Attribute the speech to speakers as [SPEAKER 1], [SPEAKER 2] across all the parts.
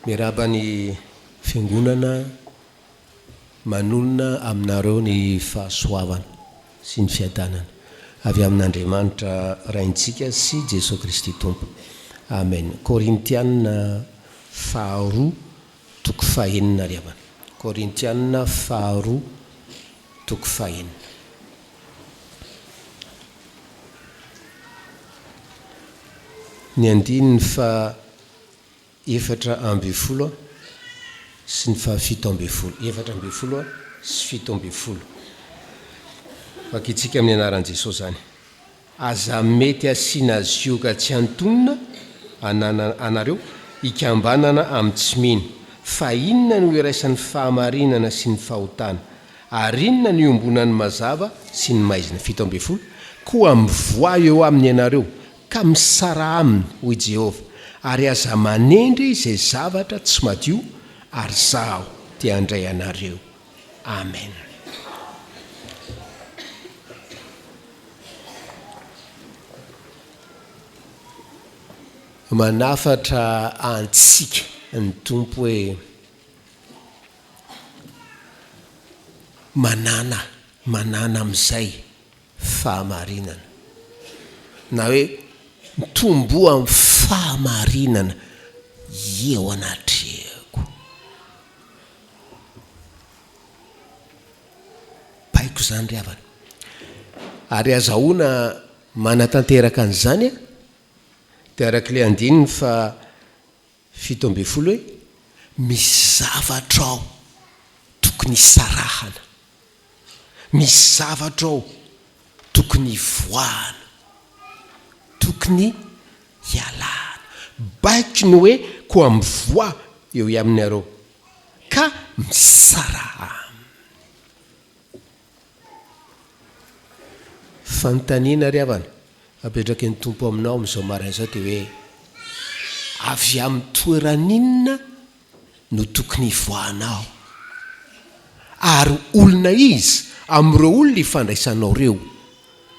[SPEAKER 1] Miarahaba ny Fiangonana manonona aminareo ny fahasoavana sy ny fiadanana avy amin'Andriamanitra Raintsika sy Jesoa Kristy Tompo. Amen. Korintiana faharoa toko fahenina ry havana. Korintiana faharoa toko fahenina. Ny andininy faha 14 sy ny faha 17. 14 sy 17. Vakintsika amin'ny anaran'i Jesosy izany. Aza mety asiana zioga tsy antonona anana anareo hikambanana amin'ny tsy mino. Fa inona no iraisan'ny fahamarinana sy ny fahotana? Ary inona no iombonan'ny mazava sy ny maizina? 17 Koa mivoaha eo aminy ianareo, ka misaraha aminy, hoy Jehovah, ary aza manendry izay zavatra tsy madio, ary Izaho dia handray anareo. Amen. Manafatra antsika ny Tompo hoe, Manàna, manàna amin'izay fahamarinana. Na hoe, mitomboa amin'ny fahamarinana eo anatrehako. Baiko izany ry havana. Ary azahoana manatanteraka an'izany dia araka ilay andininy faha 17 hoe, misy zavatra ao tokony hisarahana, misy zavatra ao tokony hivoahana, tokony hialana. Baiko ny hoe koa mivoaha eo iaminareo ka misaraha aminy. Fanontaniana ry havana apetraky ny Tompo aminao amin'izao maraina izao dia hoe, avy amin'ny toeran'inona no tokony hivoahanao? Ary olona iza amin'ireo olona ifandraisanao ireo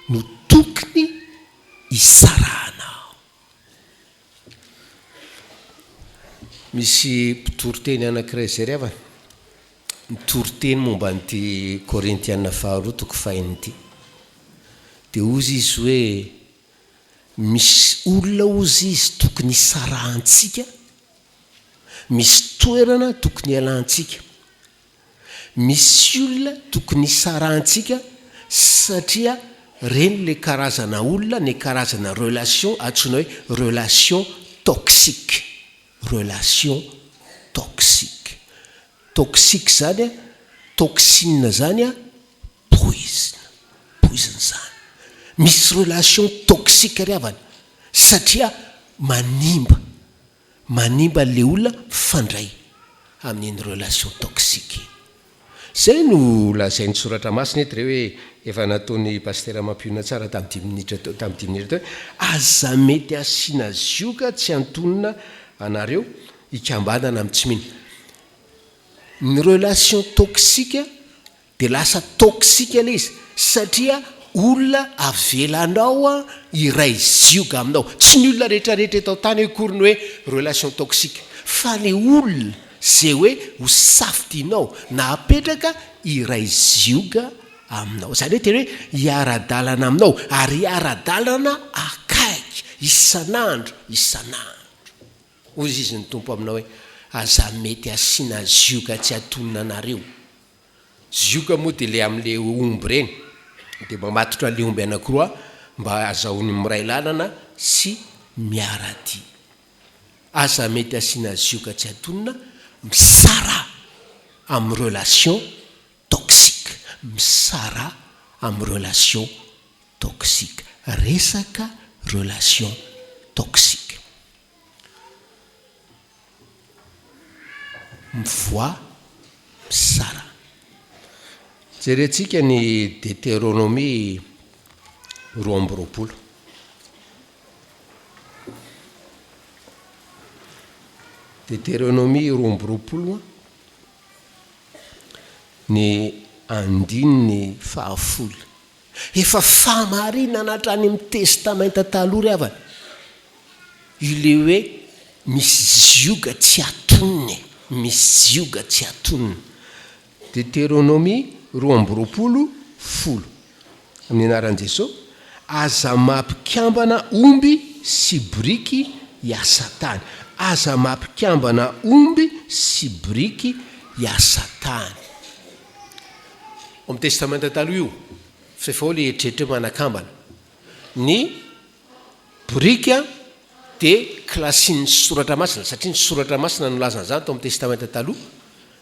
[SPEAKER 1] no tokony hisarahanao? Misy mpitoriteny anankiray izay ry havana, nitory teny momba an'ity Korintiana faharoa toko fahenina ity. Dia hozy izy hoe, misy olona hozy izy tokony hisarahantsika, misy toerana tokony hialantsika. Misy olona tokony hisarahantsika satria reny le karazana olona ny karazana relation antsoina hoe relation toxique, relation toxique. Toxique zany a, toxine zany a poizina, poizina zany. Misy relation toxique ry havana satria manimba. Manimba an'le olona mifandray amin'iny relation toxique iny. Zay no lazain'ny soratra masina eto re hoe efa nataon'i Pasitera Mampionona tsara tamin'ny dimy minitra teo tamin'ny dimy minitra teo hoe aza mety asiana zioga tsy antonona anareo hikambanana amin'ny tsy mino. Ny relation toxique Dia lasa toxique ilay izy satria olona avelanao hiray zioga aminao. Tsy ny olona rehetra rehetra eto an-tany akory ny hoe relation toxique fa ny olona izay hoe ho safidianao na apetraka hiray zioga aminao. Izany hoe tena hoe hiara-dalana aminao ary hiara-dalana akaiky isan'andro isan'andro. Hoy izy ny Tompo aminao hoe aza mety asiana zioga tsy atonina anareo. Zioga moa dia le amin'le omby ireny, dia mamatotra an'le omby anakiroa mba azahoany miray lalana sy miara-dia. Aza mety asiana zioga tsy antonona, misaraha amin'ny relation toxique, misaraha amin'ny relation toxique, resaka relation toxique. Mivoaha mizara. Jerentsika ny Deteronomia 22. Deteronomia 22 ny andininy fahafolo. Efa fahamarinana hatrany amin'ny Testamenta Taloha ry havana ilay hoe. Misy zioga tsy atonina e! Misy zioga tsy atonina. Deteronomia 22, 10. Amin'ny anaran'i Jesoa, aza mampikambana omby sy boriky hiasa tany. Aza mampikambana omby sy boriky hiasa tany. Ao amin'ny Testamenta Taloha io, fa efa ao ilay eritreritra hoe manakambana. Ny boriky dia kilasin'ny Soratra Masina, satria ny Soratra Masina no nilaza an'izany tao amin'ny Testamenta Taloha,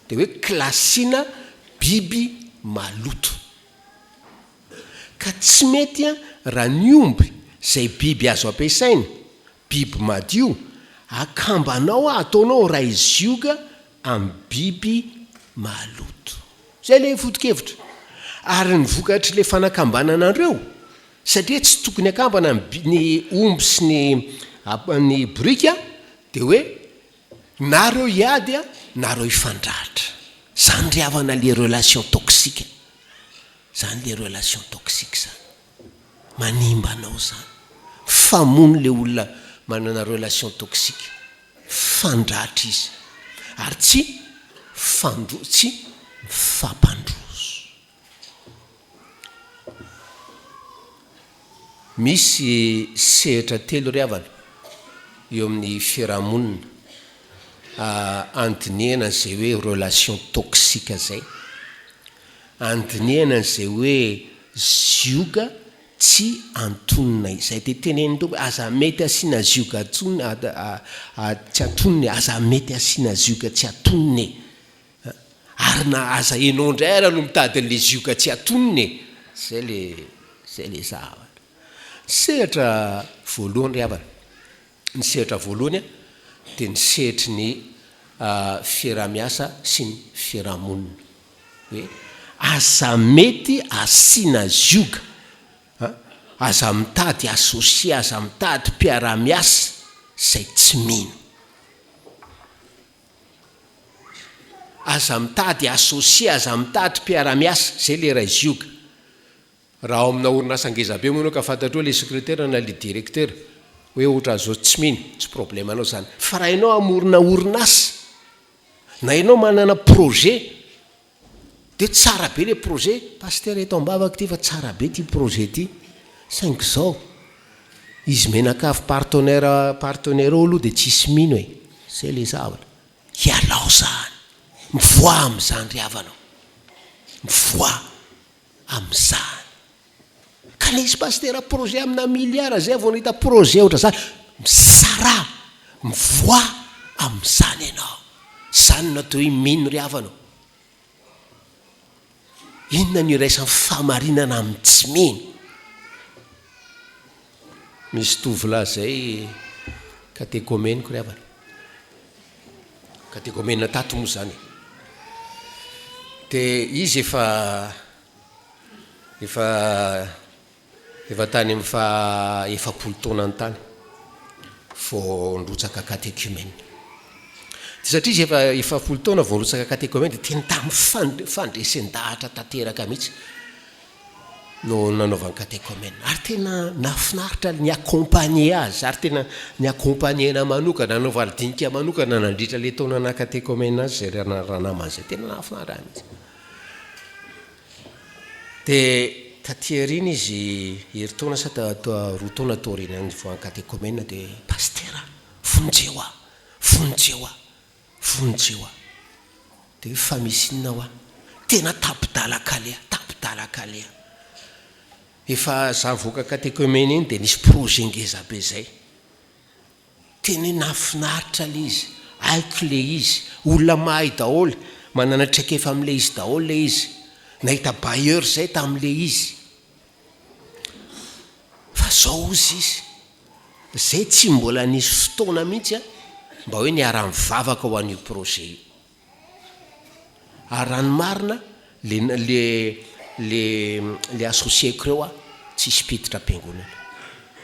[SPEAKER 1] dia hoe kilasina biby maloto. Ka tsy mety raha ny omby izay biby azo ampiasaina, biby madio, akambanao ataonao iray zioga amin'ny biby maloto. Izay ilay foto-kevitra. Ary ny vokatr'ilay fanakambanana an'ireo, satria tsy tokony akambana ny ny omby sy ny ny boriky dia hoe na ireo hiady na ireo hifandratra. Izany ry havana ilay relation toxique. Zany le relation toxique zany. Manimba anao zany. Mifamono le olona manana relation toxique. Mifandratra izy. Ary tsy mifandro tsy mifampandroso. Misy sehatra telo ry havana eo amin'ny fiarahamonina andinihana an'izay hoe relation toxique zay. Andinihana an'izay hoe zioga tsy antonona izay. Dia tenenin'ny Tompo hoe aza mety asiana zioga intsony, tsy antonona e, aza mety asiana zioga tsy antonona e. Ary na aza enao indray ara no mitady an'ilay zioga tsy antonona e. Izay le, izay le zavatra. Sehatra voalohany ry havana, ny sehatra voalohany dia ny sehatry ny fiaraha-miasa sy ny fiaraha-monina. Hoe aza mety asiana zioga a! Aza mitady associé, aza mitady mpiara-miasa izay tsy mino. Aza mitady associé, aza mitady mpiara-miasa, izay ilay iray zioga. Raha ao amina orinasa ngeza be moa ianao ka fantatrao ilay secrétaire na ilay directeur hoe ohatran'izao tsy mino, tsy problème anao izany. Fa raha ianao hamorona orinasa na ianao manana projet dia tsara be ilay projet, Pasteur eto am-bavaka ity fa tsara be ity projet ity, saingy izao, izy mianakavy partenaire partenaire ao aloha dia tsisy mino e, izay ilay zavatra. Ialao izany, mivoaha amin'izany ry havana ô, mivoaha. amin'izany. Ka le izy pasitera projet amina milliard zay vao nahita projet ohatran'izany, misaraha, mivoaha amin'izany ianao. Izany no atao hoe mino ry havana ô. Inona no iraisan'ny fahamarinana amin'ny tsy mino? Misy tovolahy zay katekomeniko ry havana. Katekomena tato moa izany e. Dia izy efa efa efa tany amin'ny faha 40 taonany tany vao nirotsaka katekomena. Dia satria izy efa 40 taona vao nirotsaka katekomena dia tena tamin'ny fandresen-dahatra tanteraka mihitsy. no nanaovany catéchumène ary tena nahafinaritra ny accompagner azy ary tena ni accompagner-na manokana, nanaovany dinika manokana nandritra ilay taona naha catéchumène azy izay ranamana izay, tena nahafinaritra ahy mihitsy. Dia taty aoriana izy herintaona sa 2 taona taorian'ny nivoahan'ny catéchumène dia Pasitera, vonjeo aho, vonjeo aho. Vonjeo aho. Dia hoe fa misy inona hoa? Tena tapi-dalan-kaleha, tapi-dalan-kaleha. Efa za nivoaka catéchumène iny dia nisy projet ngeza be zay. Tena hoe nahafinaritra ilay izy, haiko ilay izy, olona mahay daholo, manana traikefa amin'ilay izy daholo ilay izy, nahita bailleur zay tamin'ilay izy. Fa zao hozy izy, zay tsy mbola nisy fotoana mihitsy an, mba hoe niara-nivavaka ho an'io projet io. Ary raha ny marina, le le le le associé-ko ireo an, tsisy mpiditra am-piangonana.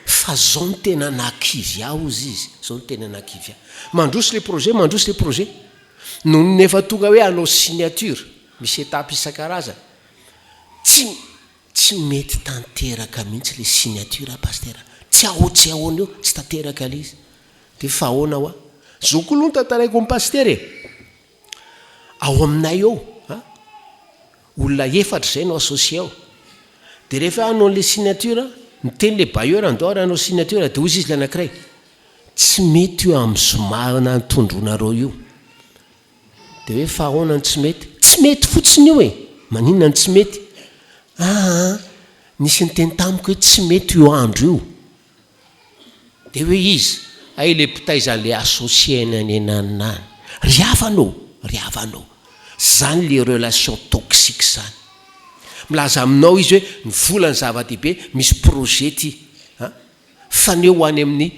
[SPEAKER 1] Fa zao no tena nahakivy ahy hozy izy, zao no tena nahakivy ahy. Mandroso le projet, mandroso le projet. Nony efa tonga hoe hanao signature, misy étape isan-karazany, tsy Tsy mety tanteraka mihitsy le signature pasitera, tsy ao tsy ahoana io, tsy tanteraka le izy. De fa ahoana hoa? Zao koa aloha no tantaraiko amin'i Pasitera e! Ao aminay ao a, olona efatra izay no associé ao. Dia rehefa hanao an'ilay signature, miteny ilay bailleur andao ary hanao signature, dia hoy izy ilay anankiray, tsy mety io amin'ny zoma nantondroanareo io. Dia hoe fa ahoana no tsy mety? Tsy mety fotsiny io e! Maninona no tsy mety? Aa, nisy niteny tamiko hoe tsy mety io andro io. Dia hoe iza? Hay ilay mpitaiza an'ilay associé-ny any ananona any. Ry havana ô! Ry havana ô! Izany ilay relation toxique izany. Milaza aminao izy hoe ny vola no zava-dehibe, misy projet ity. A! Faneho ho any amin'ny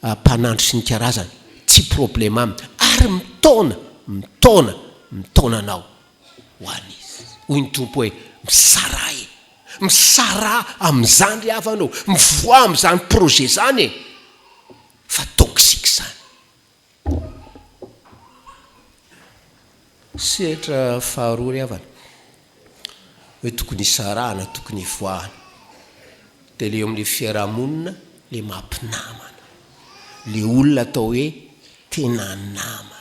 [SPEAKER 1] mpanandro sy ny karazany. Tsy problème aminy. Ary mitaona, mitaona, mitaona anao ho any izy. Hoy ny Tompo hoe, misaraha e! Misaraha amin'izany ry havana ô! Mivoaha amin'izany projet izany e! Fa toxique izany. Sehatra faharoa ry havana, hoe tokony hisarahana, tokony hivoahana, dia ilay eo amin'ilay fiarahamonina, ilay maha-mpinamana, ilay olona atao hoe tena namana.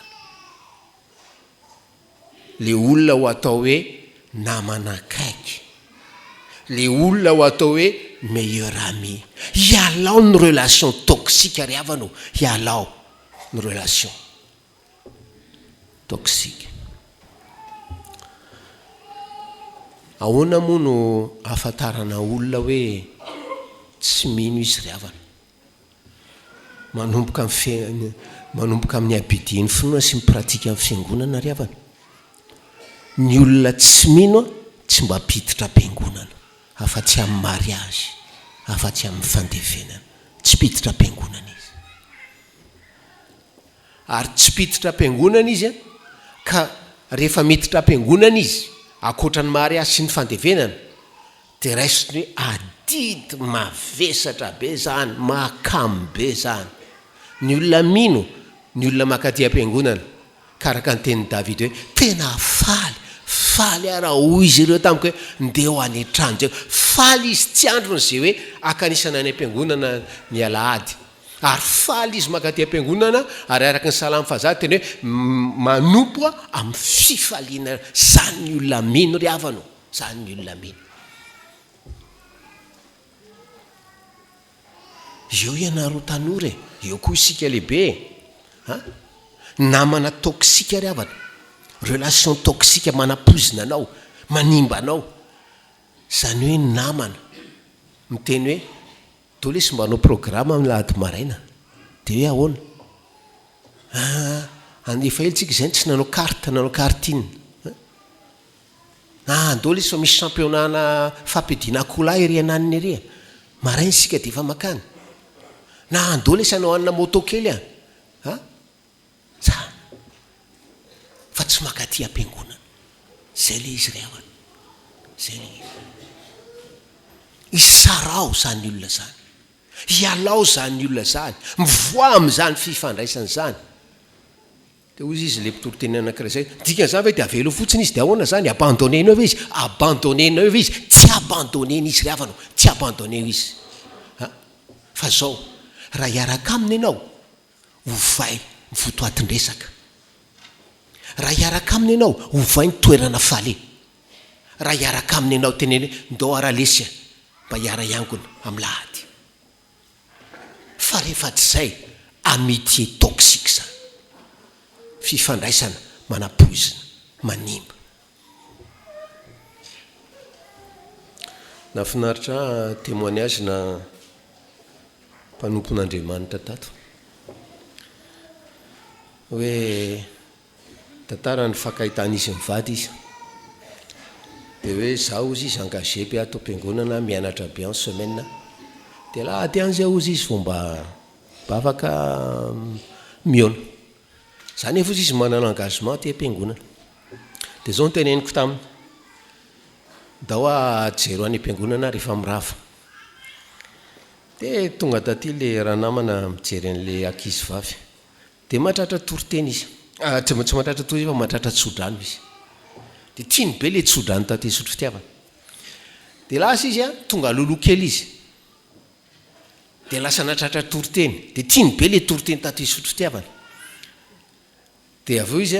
[SPEAKER 1] Le olona ho atao hoe namana akaiky. Le olona ho atao hoe meilleur ami. Ialao ny relation toxique ry havana ô, ialao ny relation toxique. Ahoana moa no ahafantarana olona hoe tsy mino izy ry havana? Manomboka amin'ny manomboka amin'ny abidian'ny finoana sy ny pratique ny fiangonana ry havana. Ny olona tsy mino tsy mba mpiditra am-piangonana afa-tsy amin'ny mariage, afa-tsy amin'ny fandevenana. Tsy mpiditra am-piangonana izy. Ary tsy mpiditra am-piangonana izy ka rehefa miditra am-piangonana izy, ankoatra ny mariage sy ny fandevenana, Dia raisiny hoe adidy mavesatra be izany, mahakamo be izany. Ny olona mino, ny olona mankaty am-piangonana, ka araka ny tenin'i Davida hoe, Tena faly, faly aho raha hoy izy ireo tamiko hoe, Ndeha ho any an-trano jereo. Faly izy, tsy andriny izay hoe hakanisana any am-piangonana ny alahady. Ary faly izy mankaty am-piangonana, ary araka ny Salamo fahazato teny hoe, Manompo aho amin'ny fifaliana. Izany ny olona mino ry havana ô. Zany ny olona mino. Eo ianareo tanora e, eo koa isika lehibe e. A! Namana toxique ry havana, relation toxique manapoizina anao, manimba anao. Zany hoe namana miteny hoe dolo lesy mba hanao programme amin'ny alahady maraina, dia hoe ahoana? Aa, efa ela tsika izay tsy nanao carte, nanao karting. Ah, andao lesy fa misy championnat-na fampiadiana akoholahy ery ananona ery a! Maraina isika dia efa mankany. Na andao lesy hanao anona moto kely a! A! Zany. Fa tsy mankaty am-piangonana. Zay le izy ry havana. Zay le izy. Isaraho izany olona izany. Ialao izany olona izany. Mivoaha amin'izany fifandraisana izany. Dia hoy izy ilay mpitory teny anankiray izay, ny dikan'izany ve dia avela eo fotsiny izy dia ahoana izany, abandonner-nao ve izy? Abandonner-nao ve izy? Tsy abandonner-na izy ry havana ô, tsy abandonner-o izy a! Fa izao, raha hiaraka aminy ianao, ovay ny votoatin-dresaka. Raha hiaraka aminy ianao, ovay ny toerana faleha. Raha hiaraka aminy ianao, teneno hoe, ndao ara lesy a, mba hiara-hiangona amin'ny lahady. Fa rehefa tsy zay, amitié toxique zany. Fifandraisana manapoizina, manimba. Nahafinaritra ahy témoignage na mpanompon'Andriamanitra tato. Hoe Tantara ny fankahitan'izy mivady izy. Dia hoe za hozy izy engagé be ato am-piangonana, mianatra be en semaine. Dia alahady ihany zay hozy izy vao mba mba afaka mihaona. Za nefa hozy izy manana engagement aty am-piangonana. Dia zao no teneniko taminy, ndao aho jero any am-piangonana rehefa mirava. Dia tonga taty le ranamana mijery an'le ankizivavy. Dia mahatratra toriteny izy. Ah, tsy tsy mahatratra toriteny fa mahatratra tsodrano izy. Dia tiany be ilay tsodrano taty Isotry Fitiavana. Dia lasa izy an, tonga alohaloha kely izy. Dia lasa nahatratra toriteny. Dia tiany be ilay toriteny tato Isotry Fitiavana. Dia avy eo izy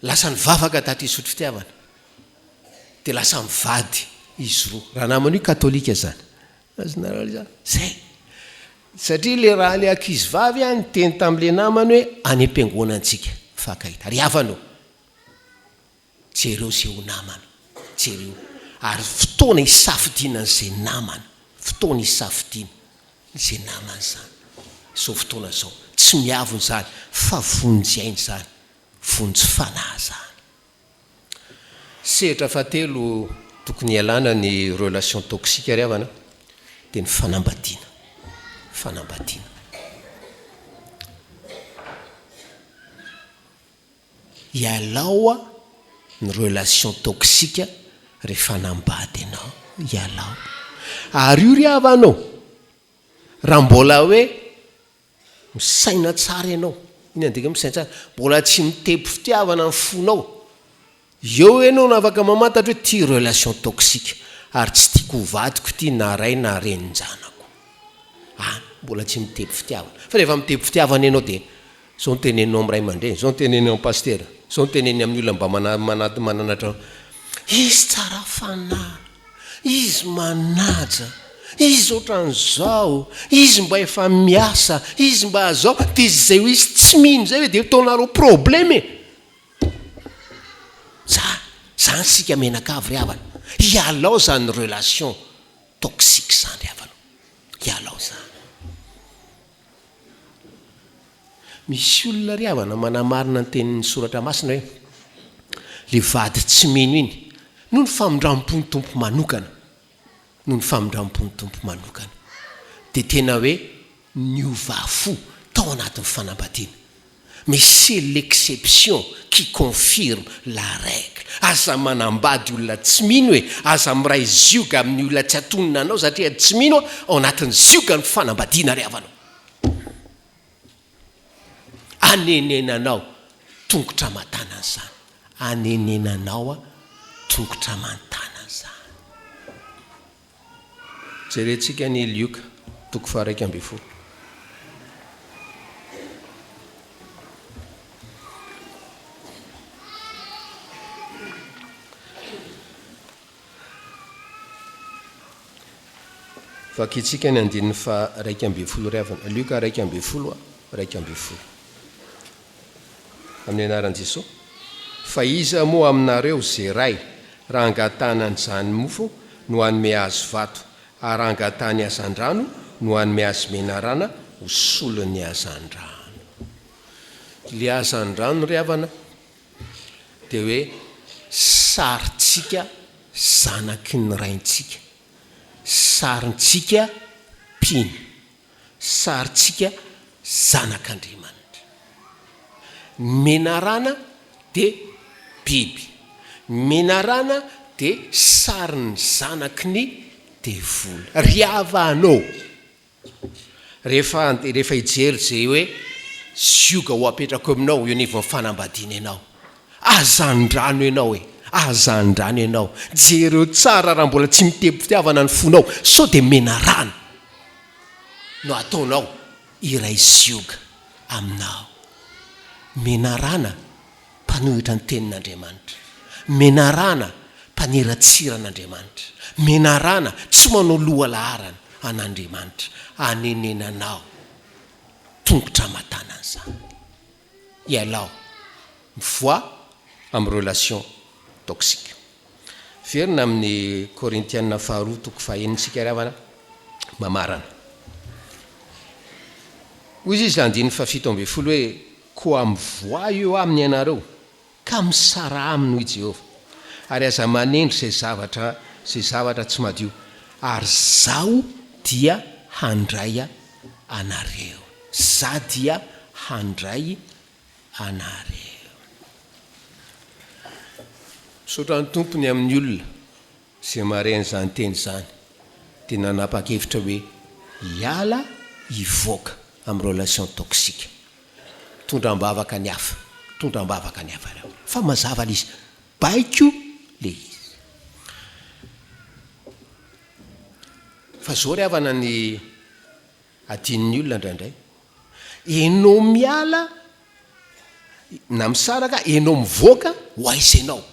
[SPEAKER 1] lasa nivavaka taty Isotry Fitiavana. Dia lasa mivady izy roa. Ranamana io katolika izany. Azonareo ilay izany? Zay. Satria ilay raha ilay ankizivavy niteny tamin'ilay namany hoe any am-piangonantsika mifankahita. Ry havana ô, jereo izay ho namana. Jereo. Ary fotoana hisafidiana an'izay namana. Fotoana hisafidiana izay namana izany. Izao fotoana izao. Tsy miavona izany, fa vonjy aina izany. Vonjy fanahy izany. Sehatra fahatelo tokony hialana ny relation toxique ry havana dia ny fanambadiana. Fanambadiana. Ialao ny relation toxique rehefa hanambady ianao. Ialao. Ary io ry havana ô, raha mbola hoe Misaina tsara ianao. Inona ny dikany misaina tsara? Mbola tsy mitempo fitiavana ny fonao. Eo ianao no afaka mamantatra hoe ity relation toxique ary tsy tiako ho vadiko ity na ray na renin-janako. Any, mbola tsy mitempo fitiavana. Fa rehefa mitempo fitiavana ianao dia izao no teneninao amin'ny ray aman-dreny, izao no teneninao amin'ny pasitera, izao no teneniny amin'ny olona mba mana- mananatra anao. Izy tsara fanahy. Izy manaja, izy ohatran'izao, izy mba efa miasa, izy mba zao, dia izay hoe izy tsy mino izay ve dia ataonareo problème e! Za, zany isika mianakavy ry havana, ialao zany relation toxique zany ry havana, ialao zany. Misy olona ry havana manamarina ny tenin'ny soratra masina hoe le vady tsy mino iny noho ny famindrampon'ny Tompo manokana, noho ny famindrampon'ny Tompo manokana dia tena hoe niova fo tao anatin'ny fanambadiana. Mais c'est l'exception qui confirme la règle. Aza manambady olona tsy mino e, aza miray zioga amin'ny olona tsy atonina anao satria tsy mino ao anatin'ny ziogan'ny fanambadiana ry havana. Anenenanao tongotra aman-tanana izany. Anenenanao tongotra aman-tanana izany. Jerentsika ny Lioka, toko faha-11. Vakintsika ny andininy faha-11 ry havana. Lioka 11, 11. Amin'ny anaran'i Jesoa. Fa iza moa aminareo izay ray, raha angatahana an'izany mofo, no hanome azy vato, ary raha angatahany hazandrano, no hanome azy menarana ho solon'ny hazandrano? Ilay hazandrano ry havana dia hoe sarintsika zanaky ny raintsika, sarintsika mpino, sarintsika zanak'Andriamanitra. Ny menarana dia biby, ny menarana dia sarin'ny zanaky ny devoly. Ry havana ô! Rehefa rehefa hijery izay hoe zioga ho apetrako aminao eo anivon'ny fanambadiana ianao. Aza andrano ianao e! Aza andrano ianao. Jereo tsara raha mbola tsy mitempo-pitiavana ny fonao sao dia menarana no ataonao iray zioga aminao. Menarana mpanohitra ny tenin'Andriamanitra. Menarana, mpaniratsira an'Andriamanitra. Menarana, tsy manao lohalaharana an'Andriamanitra. Anenenanao tongotra aman-tanana izany. Ialao. Mivoaha amin'ny relation toxique. Verina amin'ny Korintiana faharoa toko fahenina isika ry havana, mamarana. Hoy izy andininy fahafito ambin'ny folo hoe, Koa mivoaha eo aminy ianareo, ka misaraha aminy, hoy Jehovah, ary aza manendry izay zavatra izay zavatra tsy madio, ary Izaho dia handray anareo. Izaho dia handray anareo. Misaotra ny Tompo ny amin'ny olona izay mahare an'izany teny izany, dia nanapa-kevitra hoe hiala hivoaka amin'ny relation toxique. Mitondra am-bavaka ny hafa, mitondra am-bavaka ny hafa ireo. Fa mazava ilay izy, baiko ilay izy. Fa zao ry havana ny adinon'ny olona indraindray. Enao miala. Na misaraka, enao mivoaka, ho aiza enao?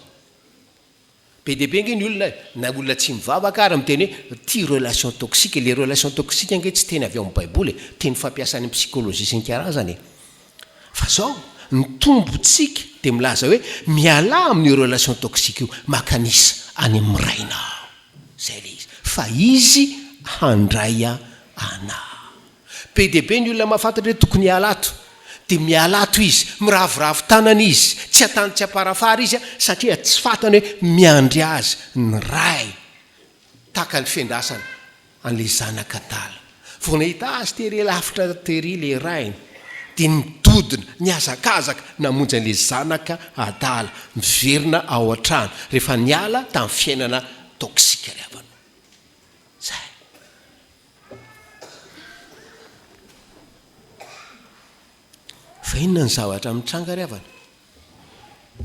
[SPEAKER 1] Be dia be ange ny olona e, na olona tsy mivavaka ary miteny hoe ity relation toxique, le relation toxique ange tsy teny avy ao amin'ny baiboly e, teny fampiasa any amin'ny psychologie sy ny karazany e. Fa zao, ny tombontsika dia milaza hoe mialà amin'io relation toxique io, makanisa any amin'ny rainao. Zay le izy. Fa izy handray anao. Be dia be ny olona mahafantatra hoe tokony hiala ato. Dia miala ato izy, miraviravy tanana izy, tsy atany tsy aparafara izy satria tsy fantany hoe miandry azy ny Ray. Tahaka ny fiandrasana an'ilay zanaka adala. Vao nahita azy tery lavitra tery ilay rainy, dia nidodona, nihazakazaka namonjy an'ilay zanaka adala, miverina ao an-trano rehefa niala tamin'ny fiainana toxique ry havana. Zay. Fa inona ny zavatra mitranga ry havana?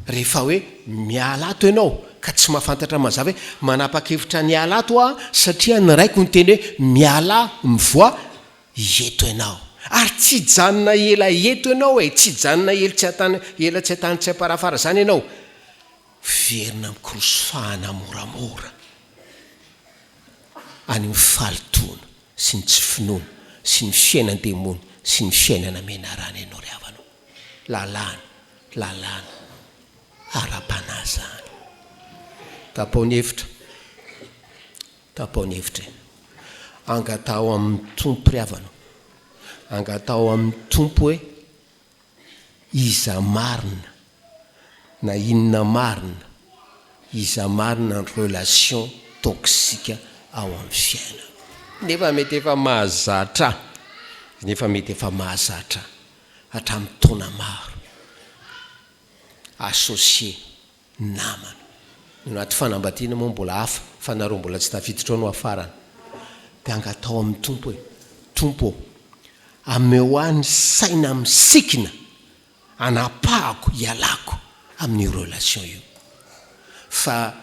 [SPEAKER 1] Rehefa hoe miala ato ianao ka tsy mahafantatra mazava hoe manapa-kevitra ny hiala ato aho satria ny raiko niteny hoe mialà, mivoaha, eto ianao. Ary tsy hijanona ela eto ianao e, tsy hijanona ela tsy an-tany ela tsy an-tany tsy am-parafara izany ianao. Miverina mikorosofahana moramora. any amin'ny fahalotoana sy ny tsy finoana sy ny fiainan-demony sy ny fiainana menarana ianao ry havana ô. Lalàna, lalàna ara-panahy izany. Tapaho ny hevitra, tapaho ny hevitra e. Angataho amin'ny Tompo ry havana ô. Angataho amin'ny Tompo hoe Iza marina na inona marina, iza marina ny relation toxique ao amin'ny fiainana. Nefa mety efa mahazatra, nefa mety efa mahazatra hatramin'ny taona maro. Associé. namana. Ny anaty fanambadiana moa mbola hafa fa nareo mbola tsy tafiditra ao no hafarana. Dia angataho amin'ny Tompo hoe, Tompo ô, ameo ahy ny saina misikina hanapahako hialako amin'io relation io. Fa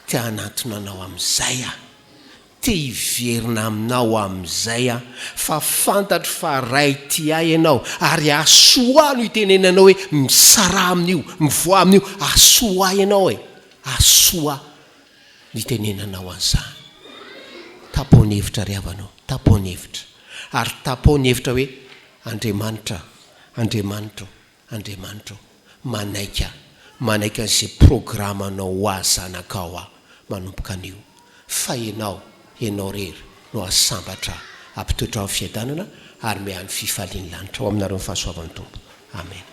[SPEAKER 1] te hanantona anao amin'izay aho. Te hiverina aminao amin'izay aho fa fantatro fa Ray tia ahy ianao ary hahasoa ahy no itenenanao hoe misaraha amin'io, mivoaha amin'io, hahasoa ahy ianao e, hahasoa ahy no itenenanao an'izany. Tapaho ny hevitra ry havana ô, tapaho ny hevitra. Ary tapaho ny hevitra hoe Andriamanitra, Andriamanitra ô, Andriamanitra ô, manaiky aho, manaiky an'izay programanao ho ahy zanakao aho manomboka anio, fa Ianao, Ianao irery no hahasambatra ahy, hampitoetra ahy ny fiadanana ary miahy ny fifalian'ny lanitra. Ho aminareo ny fahasoavan'ny Tompo. Amena.